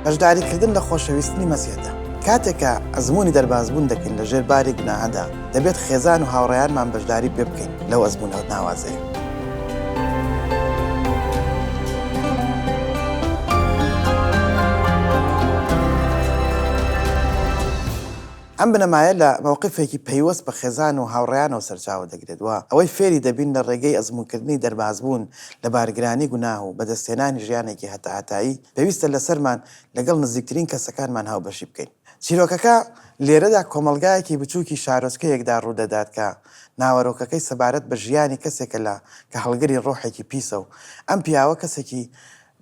بەشداریکردن لە خۆشەویستنی مەسیحدا. کاتێک کە ئەزموونی دەربازبوون دەکەین لە ژێر باری گوناهدا، دەبێت خێزان و هاوڕێیانمان بەشداری پێ بکەین لەو ئەزموونە ناوازەیە. ئەم بنەمایە لە مەوقیفێکی پەیوەست بە خێزان و هاوڕێیانەوە سەرچاوە دەگرێت و ئەوەی فێری دەبین لە ڕێگەی ئەزموونکردنی دەربازبوون لە بارگرانی گوناه و بەدەستهێنانی ژیانێکی هەتاهەتایی، پێویستە لەسەرمان لەگەڵ نزیکترین کەسەکانمان هاوبەشی بکەین. چیرۆکەکە لێرەدا کۆمەڵگایەکی بچووکی شارۆچکەیەکدا ڕوودەدات کە ناوەرۆکەکەی سەبارەت بە ژیانی کەسێکە لە کە هەڵگری ڕۆحێکی پیسە و ئەم پیاوە کەسێکی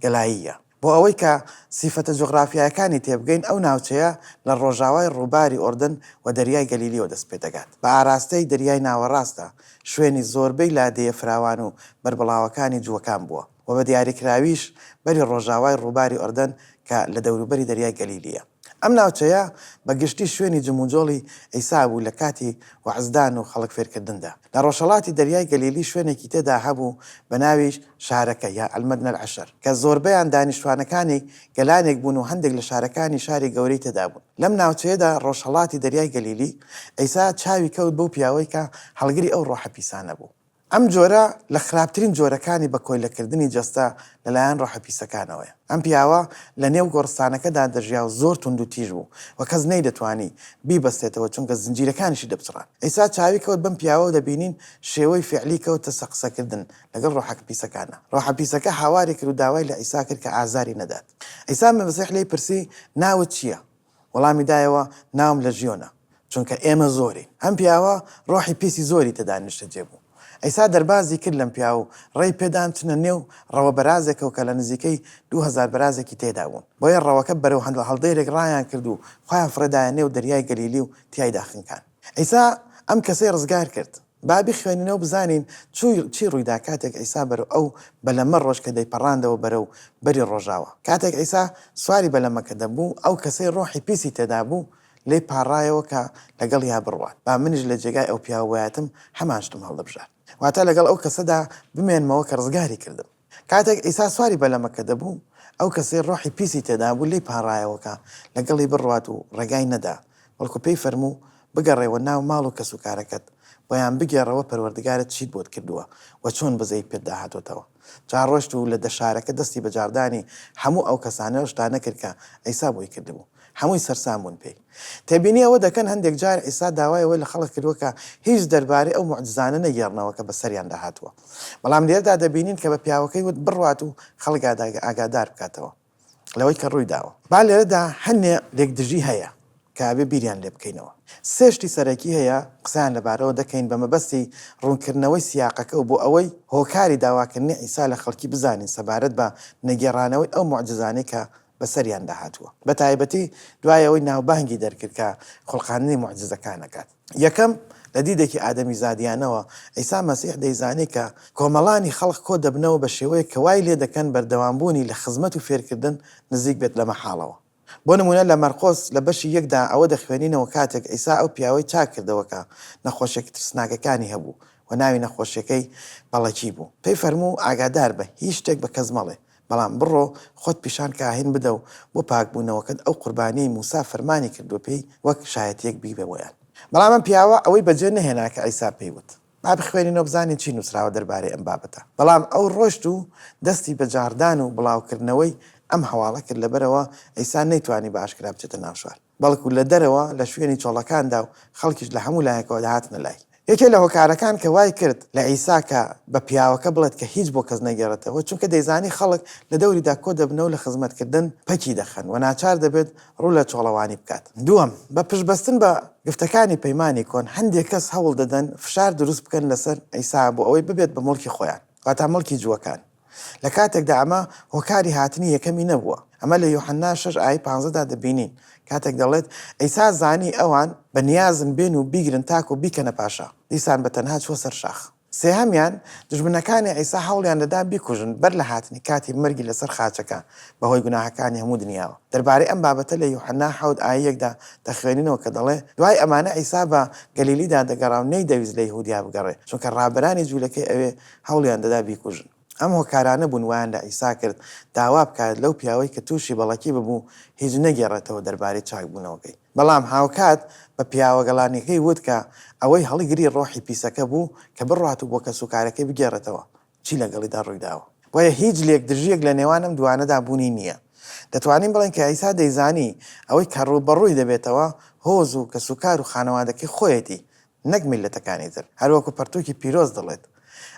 گەلاییە. بۆ ئەوەی کە سیفەتە جوغرافیایەکانی تێبگەین، ئەو ناوچەیە لە ڕۆژاوای ڕووباری ئۆردن و دەریای گەلیلیەوە دەست پێدەگات بە ئاراستەی دەریای ناوەڕاستە، شوێنی زۆربەی لادێیە فراوان و بەربڵاوەکانی جووەکان بووە و بە دیاریکراویش بەری ڕۆژاوای ڕووباری ئۆردەن کە لە دەوروبەری دەریای گەلیلیە. ئەم ناوچەیە بە گشتی شوێنی جموجۆڵی عیسا بوو لە کاتی وەعزدان و خەڵک فێرکردندا. لە ڕۆژهەڵاتی دەریای گەلیلی شوێنێکی تێدا هەبوو بە ناوی شارەکە یا المدنە العشر کە زۆربەیان دانیشتوانەکانی گەلانێک بوون و هەندێک لە شارەکانی شاری گەورەی تێدا بوون. لەم ناوچەیەدا ڕۆژهەڵاتی دەریای گەلیلی، عیسا چاوی کەوت بەو پیاوەی کە هەڵگری ئەو ڕۆحە پیسانە بوو. ئەم جۆرە لە خراپترین جۆرەکانی بە کۆیلەکردنی جەستە لەلایەن ڕۆحە پیسەکانەوەیە. ئەم پیاوە لە نێو گۆڕستانەکەدا دەژیا و زۆر توندوتیژ بوو و کەس نەیدەتوانی بیبەستێتەوە چونکە زنجیرەکانیشی دەپچڕان. عیسا چاوی کەوت بەم پیاوە و دەبینین شێوەی فیعلی کەوتە سە قسەکردن لەگەڵ ڕۆحە پیسەکانە. ڕۆحە پیسەکە هاواری کرد و داوای لە عیسا کرد کە ئازاری نەدات. عیسا مەسیح لێی پرسی، ناوت چییە؟ وەڵامی دایەوە، ناوم لەژیۆنە، چونکە ئێمە زۆرین. ئەم پیاوە ڕۆحی پیسی زۆری تێدا نیشتەجێ بوو. عیسا دەربازی کرد لەم پیاوە و ڕێی پێدان بچنە نێو ڕەوە بەرازێکەوە کە لە نزیکەی 2000 بەرازێکی تێدا بوون. بۆیە ڕەوەکە بەرەو هەڵدێرێک ڕایان کرد و خۆیان فڕێدایە نێو دەریای گەلیلی و تیایدا خنکان. عیسا ئەم کەسەی ڕزگار کرد. با بیخوێنینەوە بزانین چی ڕوویدا کاتێک عیسا بەرەو ئەو بەلەمە ڕۆشت کە دەیپەڕاندەوە بەرەو بەری ڕۆژاوا. کاتێک عیسا سواری بەلەمەکە دەبوو، ئەو کەسەی ڕۆحی پیسی تێدا بوو لێی پاڕایەوە کە لەگەڵیا بڕوات. با منیش لە جێگای ئەو پیاوە بوایەتم هەمان شتم هەڵدەبژارد. واتە لەگەڵ ئەو کەسەدا بمێنمەوە کە ڕزگاری کردم. کاتێک عیسا سواری بەلەمەکە دەبوو، ئەو کەسەی ڕۆحی پیسی تێدابوو لێی پاڕایەوە کە لەگەڵی بڕوات و ڕێگای نەدا، بەڵکو پێی فەرموو، بگەڕێوە ناو ماڵ و کەسوکارەکەت، بۆیان بگێڕەوە پەروەردگارت چیت بۆت کردووە و چۆن بەزەیی پێتدا هاتۆتەوە. جا ڕۆیشت و لە شارەکە دەستی بە جاڕدانی هەموو ئەو کەسانە و شتانە کرد کە عیسا بۆی کردبوو. هەمووی سەرسام بوون پێی. تێبینی ئەوە دەکەن هەندێک جار عیسا داوای ئەوەی لە خەڵک کردووە کە هیچ دەربارەی ئەو موعجزانە نەگێڕنەوە کە بەسەریاندا هاتووە. بەڵام لێرەدا دەبینین کە بە پیاوەکەی وت بڕوات و خەڵک ئاگادار بکاتەوە لەوەی کە ڕووی داوە. با لێرەدا هەنێ لێکدژی هەیە کە ئەبێ بیریان لێ بکەینەوە. سێ شتی سەرەکی هەیە قسەیان لەبارەوە دەکەین بە مەبەستی ڕوونکردنەوەی سیاقەکە و بۆ ئەوەی هۆکاری داواکردنی عیسا لە خەڵکی بزانین سەبارەت بە نەگێڕانەوەی ئەو موعجزانەی کە بەسەریاندا هاتووە بەتایبەتی دوای ئەوەی ناوبانگی دەرکرد کە خوڵقاندنی موعجیزەکان ئەکات. یەکەم، لە دیدێکی ئادەمیزادیانەوە عیسا مەسیح دەیزانی کە کۆمەڵانی خەڵک کۆدەبنەوە بە شێوەیەک کە وای لێدەکەن بەردەوامبوونی لە خزمەت و فێرکردن نزیک بێت لە مەحاڵەوە. بۆ نموونە لە مەرقۆس لە بەشی یەکدا ئەوە دەخوێنینەوە کاتێک عیسا ئەو پیاوەی چاک کردەوە کە نەخۆشیە ترسناکەکانی هەبوو و ناوی نەخۆشیەکەی پەڵەکی بوو پێی فەرموو ئاگاداربە هیچ شتێک بە کەس مەڵێ بەڵام بڕۆ خۆت پیشان کاهین بدە و بۆ پاکبوونەوەکەت ئەو قوربانییەی موسا فەرمانی کردووە پێی وەک شایەتییەک بیبە بۆیان. بەڵام ئەم پیاوە ئەوەی بەجێ نەهێنا کە عیسا پێی وت. با بخوێنینەوە بزانین چی نووسراوە دەربارەی ئەم بابەتە. بەڵام ئەو ڕۆیشت و دەستی بە جاڕدان و بڵاوکردنەوەی ئەم هەواڵە کرد، لەبەرئەوە عیسا نەیتوانی بە ئاشکرا بچێتە ناو شار. بەڵکو لە دەرەوە لە شوێنی چۆڵەکاندا و خەڵکیش لە هەموو لایەکەوە دەهاتنە لای. یەکێ لە هۆکارەکان کە وای کرد لە عیسا کە بە پیاوەکە بڵێت کە هیچ بۆ کەس نەگێڕێتەوە چونکە دەیزانی خەڵک لە دەوریدا کۆ دەبنەوە لە خزمەتکردن پەکی دەخەن و ناچار دەبێت ڕوو لە چۆڵەوانی بکات. دووەم، بە پشتبەستن بە گفتەکانی پەیمانی کۆن هەندێک کەس هەوڵ دەدەن فشار دروست بکەن لەسەر عیسا بۆ ئەوەی ببێت بە موڵکی خۆیان واتا موڵکی جووەکان. لە کاتێکدا ئەمە هۆکاری هاتنی یەکەمی نەبووە. ئەمە لە یۆحەننا شەش ئایەی 15 دا دەبینین کاتێک دەڵێت، عیسا زانی ئەوان بە نیازن بێن و بیگرن تاکو بیکەنە پاشا، دیسان بە تەنها چووە سەر شاخ. سێهەمیان، دوژمنەکانی عیسا هەوڵیان دەدا بیکوژن بەر لە هاتنی کاتی مەرگی لەسەر خاچەکە بەهۆی گوناهەکانی هەموو دنیاوە. دەربارەی ئەم بابەتە لە یوحەنا حەوت ئایە یەکدا دەخوێنینەوە کە دەڵێ، دوای ئەمانە عیسا بە گەلیلیدا دەگەڕا و نەیدەویست لە یەهودیا بگەڕێ، چونکە ڕابەرانی جولەکەی ئەوێ هەوڵیان دەدا بیکوژن. ئەم هۆکارانە بوون وایان لە عیسا کرد داوا بکات لەو پیاوەی کە تووشی بەڵەکی ببوو هیچ نەگێڕێتەوە دەربارەی چاکبوونەوەکەی. بەڵام هاوکات بە پیاوە گەڵانیەکەی وت کە ئەوەی هەڵیگری ڕۆحی پیسەکە بوو کە بڕوات و بۆ کەسوکارەکەی بگێڕێتەوە چی لەگەڵیدا ڕوویداوە. بۆیە هیچ لێکدژییەک لە نێوان ئەم دووانەدا بوونی نییە. دەتوانین بڵێین کە عیسا دەیزانی ئەوەی کە ڕووبەڕووی دەبێتەوە هۆز و کەسوکار و خانەوادەکەی خۆیەتی نەک میللەتەکانی تر، هەروەکو پەرتووکی پیرۆز دەڵێت،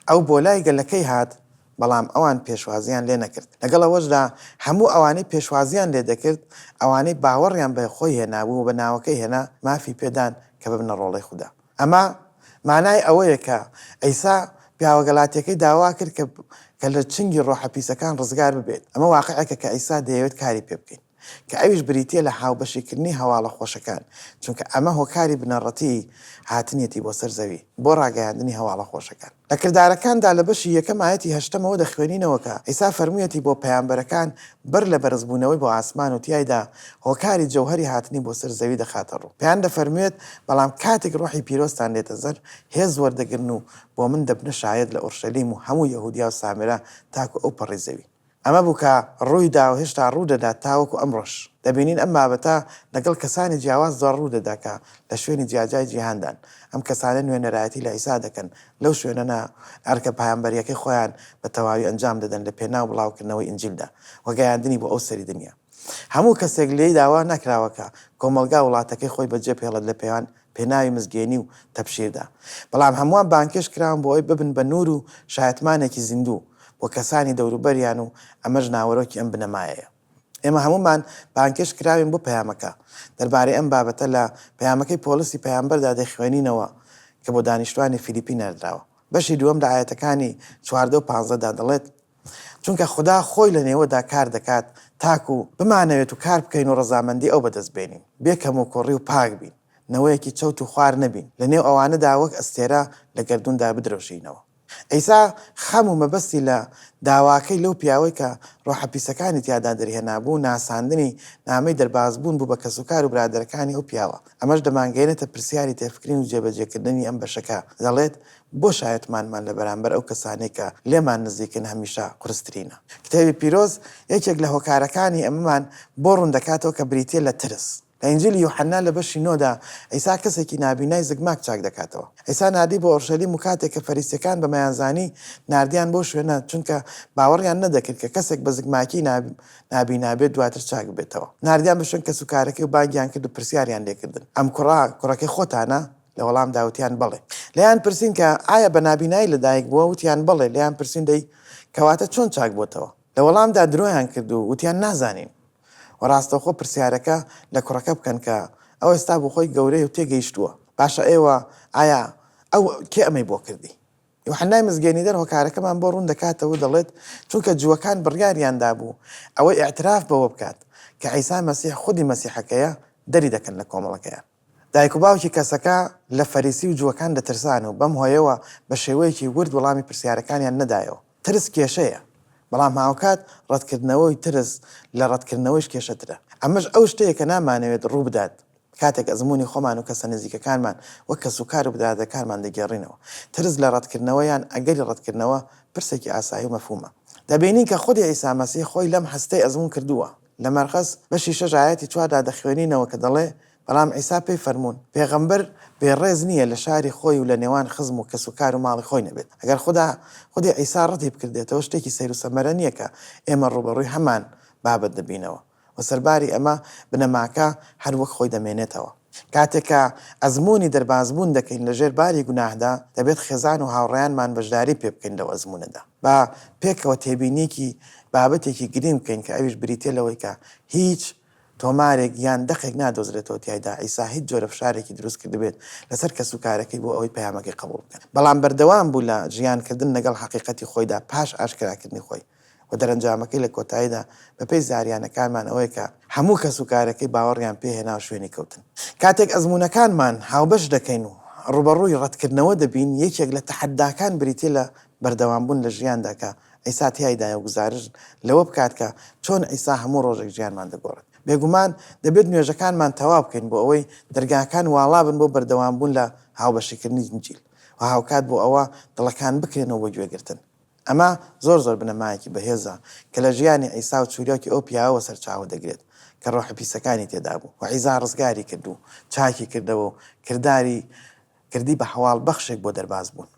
ئەو بۆ لای گەلەکەی هات، بەڵام ئەوان پێشوازییان لێ نەکرد. لەگەڵ ئەوەشدا هەموو ئەوانەی پێشوازییان لێ دەکرد، ئەوانەی باوەڕیان بە خۆی هێنابوو و بە ناوەکەی هێنا، مافی پێ دان کە ببنە ڕۆڵەی خودا. ئەمە مانای ئەوەیە کە عیسا پیاوە گەلاتییەکەی داوا کرد کە کە لە چنگی ڕۆحە پیسەکان ڕزگار ببێت. ئەمە واقیعێکە کە عیسا دەیەوێت کاری پێ بکەین. کە ئەویش بریتییە لە هاوبەشیکردنی هەواڵە خۆشەکان، چونکە ئەمە هۆکاری بنەڕەتیی هاتنیەتی بۆ سەر زەوی، بۆ ڕاگەیاندنی هەواڵە خۆشەکان. لە کردارەکاندا لە بەشی یەکەم ئایەتی هەشتەمەوە دەخوێنینەوە کە عیسا فەرموویەتی بۆ پەیامبەرەکان بەر لە بەرزبوونەوەی بۆ ئاسمان و تیایدا هۆکاری جەوهەری هاتنی بۆ سەر زەوی دەخاتە ڕوو. پێیان دەفەرموێت، بەڵام کاتێک ڕۆحی پیرۆزتان دێتە سەر، هێز وەردەگرن و بۆ من دەبنە شایەت لە ئۆرشەلیم و هەموو یەهودیا و سامرە تاکو ئەوپەڕی زەوی. ئەمە بوو کە ڕوویدا و هێشتا ڕوودەدات تاوەکو ئەمڕۆش. دەبینین ئەم بابەتە لەگەڵ کەسانی جیاوازدا ڕوودەدا کە لە شوێنی جیاجیای جیهاندان. ئەم کەسانە نوێنەرایەتی لە عیسا دەکەن لەو شوێنەنا ئەرکە پایامبەرییەکەی خۆیان بە تەواوی ئەنجام دەدەن لە پێناو بڵاوکردنەوەی ئینجیلدا و گەیاندنی بۆ ئەو سەری دنیا. هەموو کەسێک لێی داوا نەکراوە کە کۆمەڵگا وڵاتەکەی خۆی بەجێبهێڵێت لە پێوان پێناوی مزگێنی و تەبشیردا. بەڵام هەمووان بانگهێشت کراون بۆ ئەوەی ببن بە نوور و شایەتمانێکی زیندوو بۆ کەسانی دەوروبەریان و ئەمەش ناوەرۆکی ئەم بنەمایەیە. ئێمە هەموومان بانگهێشت کراوین بۆ پەیامەکە. دەربارەی ئەم بابەتە لە پەیامەکەی پۆڵسی پەیامبەردا دەیخوێنینەوە کە بۆ دانیشتوانی فیلیپی نێردراوە. بەشی دووەم لە ئایەتەکانی 14 و 15 دا دەڵێت، چونکە خودا خۆی لە نێوەدا کار دەکات تاکو بمانەوێت و کار بکەین و ڕەزامەندی ئەو بەدەست بێنین، بێ کەموکوڕی و پاک بین، نەوەیەکی چەوت و خوار نەبین، لە نێو ئەوانەدا وەک ئەستێرە لە گەردووندا بدرەوشێینەوە. عیسا خەم و مەبەستی لە داواکەی لەو پیاوەی کە ڕۆحە پیسەکانی تیادا دەرهێنابوو، ناساندنی نامەی دەربازبوون بوو بە کەسوکار و برادەرەکانی ئەو پیاوە. ئەمەش دەمانگەیەنێتە پرسیاری تێفکرین و جێبەجێکردنی ئەم بەشە کە دەڵێت، بۆ شایەتمانمان لە بەرامبەر ئەو کەسانەی کە لێمان نزیکن هەمیشە قورسترینە؟ کتێبی پیرۆز یەکێک لە هۆکارەکانی ئەمەمان بۆ ڕوون دەکاتەوە کە بریتییە لە ترس. لە ئینجیلی یوحەنا لە بەشی نۆدا عیسا کەسێکی نابینای زگماک چاک دەکاتەوە. عیسا ناردی بۆ ئۆرشەلیم و کاتێک کە فەریسییەکان بەمەیان زانی ناردیان بەو شوێنە چونکە باوەڕیان نەدەکرد کە کەسێک بە زگماکی نابینا بێت دواتر چاک ببێتەوە. ناردیان بە شوێن کەسوکارەکەی و بانگیان کرد و پرسیاریان لێکردن، ئەم کوڕە کوڕەکەی خۆتانە؟ لە وەڵامدا وتیان بەڵێ. لێیان پرسین کە ئایا بە نابینایی لەدایک بووە؟ وتیان بەڵێ. لێیان پرسین دەی کەواتە چۆن چاک بۆتەوە؟ لە وەڵامدا درۆیان کرد و وتیان نازانین. و ڕاستەوخۆ پرسیارەکە لە کوڕەکە بکەن کە ئەو ئێستا بۆ خۆی گەورەیە و تێگەیشتووە. باشە ئێوە ئایا ئەو کێ ئەمەی بۆ کردی؟ یوحەنای مزگێنیدەر هۆکارەکەمان بۆ ڕوون دەکاتەوە و دەڵێت، چونکە جووەکان بڕیاریان دابوو ئەوەی ئیعتراف بەوە بکات کە عیسا مەسیح خودی مەسیحەکەیە، دەری دەکەن لە کۆمەڵەکەیان. دایک و باوکی کەسەکە لە فەریسی و جووەکان دەترسان و بەم هۆیەوە بە شێوەیەکی ورد وەڵامی پرسیارەکانیان نەدایەوە. ترس کێشەیە، بەڵام هاوکات ڕەتکردنەوەی ترس لە ڕەتکردنەوەیش کێشەترە. ئەمەش ئەو شتەیە کە نامانەوێت ڕووبدات کاتێک ئەزموونی خۆمان و کەسە نزیکەکانمان وەک کەسوکار و برادەرەکانمان دەگێڕینەوە. ترس لە ڕەتکردنەوە یان ئەگەری ڕەتکردنەوە پرسێکی ئاسایی و مەفهومە. دەبینین کە خودی عیسا مەسیح خۆی لەم هەستەی ئەزموون کردووە. لە مەرقس بەشی شەش ئایەتی چواردا دەخوێنینەوە کە دەڵێ، بەڵام عیسا پێی فەرموون، پێغەمبەر بێ ڕێز نییە لە شاری خۆی و لە نێوان خزم و کەسوکار و ماڵی خۆی نەبێت. ئەگەر خودا خودی عیسا ڕەتی بکردێتەوە شتێکی سەیروسەمەرە نییە کە ئێمە ڕووبەڕووی هەمان بابەت دەبینەوە و سەرباری ئەمە بنەماکە هەر وەک خۆی دەمێنێتەوە. کاتێک کە ئەزموونی دەربازبوون دەکەین لە ژێر باری گوناهدا، دەبێت خێزان و هاوڕێیانمان بەشداری پێ بکەین لەو ئەزموونەدا. با پێکەوە تێبینییەکی بابەتێکی گرینگ بکەین کە ئەویش بریتییە لەوەی کە هیچ تۆمارێک یان دەقێک نادۆزرێتەوە تیایدا عیسا هیچ جۆرە فشارێکی دروست کردبێت لەسەر کەسوکارەکەی بۆ ئەوەی پەیامەکەی قبوڵ بکەن. بەڵام بەردەوام بوو لە ژیانکردن لەگەڵ حەقیقەتی خۆیدا پاش ئاشکراکردنی خۆی. و دەرەنجامەکەی لە کۆتاییدا بەپێی زاریانەکانمان ئەوەیە کە هەموو کەسوکارەکەی باوەڕیان پێ هێنا و شوێنی کەوتن. کاتێک ئەزموونەکانمان هاوبەش دەکەین و ڕووبەڕووی ڕەتکردنەوە دەبین، یەکێک لە تەحەداکان بریتییە لە بەردەوامبوون لە ژیاندا کە عیسا تیایدایە و گوزارشت لەوە بکات کە چۆن عیسا هەموو ڕۆژێک ژیانمان دەگۆڕێت. بێگومان دەبێت نوێژەکانمان تەواو بکەین بۆ ئەوەی دەرگاکان واڵا بن بۆ بەردەوامبوون لە هاوبەشیکردنی ئینجیل و هاوکات بۆ ئەوە دڵەکان بکرێنەوە بۆ گوێگرتن. ئەمە زۆر زۆر بنەمایەکی بەهێزە کە لە ژیانی عیسا و چیرۆکی ئەو پیاوەوە سەرچاوە دەگرێت کە ڕۆحە پیسەکانی تێدابوو و عیسا ڕزگاری کرد و چاکی کردەوە و کرداری کردی بە هەواڵ بەخشێک بۆ دەرباز بوون.